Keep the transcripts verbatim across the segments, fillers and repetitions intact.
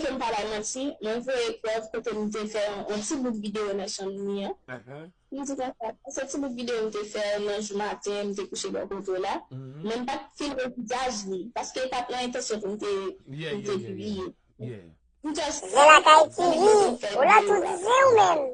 ke m pa bay manti, mwen voye prèv kote m te fè yon, yon ti bout videyo nan chanm li an. M di konsa, se ti bout videyo m te fè nan jou maten, m te kouche bò kote w la. Men m pa t filme vizaj li, paske e pa t nan entansyon pou m te, pou m te pibliye. M just Zen Lakay T V, ou la tou dize ou menm.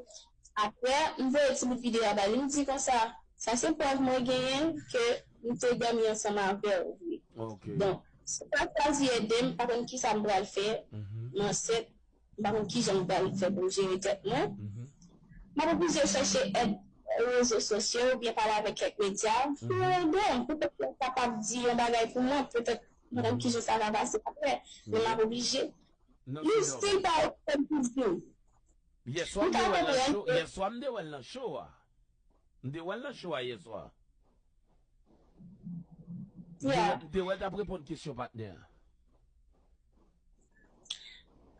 Apre, m voye ti bout videyo a ba li, m di konsa, sa se prèv mwen genyen ke m te dòmi ansanm avè w vre. Donk, si w pa chwazi ede m, m pa konn kisa m pral fè, m ansent, m pa konn kijan m pral fè pou m jere tèt mwen. M ap oblije chèche èd rezo sosyo oubyen pale avèk kèk medya pou yo ede m, pou pèp la kapab di yon bagay pou mwen, petèt, m pa konn kijan sa va pase apre, men m ap oblije. Li still pa okipe m toujou. Yèswa m te wè l nan show. Yèswa m te wè l nan show a. M te wè l nan show a yèswa. M te wè, m te wè l t ap reponn kesyon patnè a.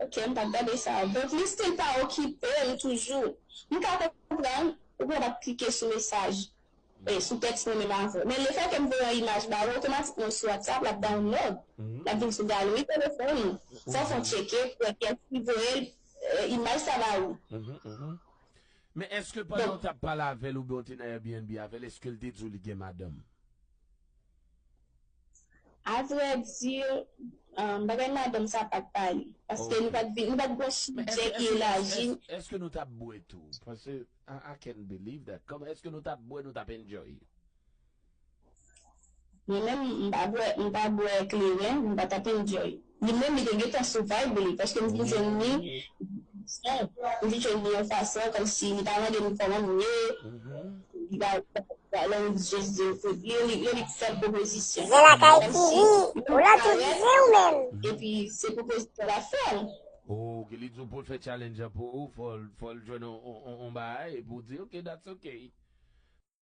Ok, m pa t gade sa. Donk, li still pa okipe m toujou. M ka konprann, ou konn ap klike sou mesaj, e, sou tèks mwen menm avè w. Men lefètke m voye yon imaj ba ou, otomatikman sou WhatsApp, l ap download. L ap vin sou galri telefòn ou. Fò w fè yon tcheke pou wè kiyès ki voye l, e, imaj sa ba ou. Men èske pandan w t ap pale avè l oubyen w te nan Airbnb avè l, èske l te di w li gen madanm? A vrè di, um, bagay madanm sa pa t pale. Paske nou pa t vin, nou pa t gon sijè ki elaji. Èske nou t ap bwè tou? Paske I, I can't believe that. Kòman èske nou t ap bwè, nou t ap enjoy? Mwen menm, m pa bwè, m pa bwè kleren, m pa t ap enjoy. Li menm, li te gentan sou vibe li, paske m vin jwenn li, m vin jwenn li yon fason kòmsi li pa mande m kòman m ye, li pa, lè m jis di l, li, li, li fè l pwopozisyon. Zen Lakay T V, ou la tou dize ou menm. Epi se pwopozisyon l ap fè l. Oh, ok, li di w pou l fè challenge an pou ou, fò l, fò l jwenn on, on, on, on bagay, epi w di, ok, that's ok.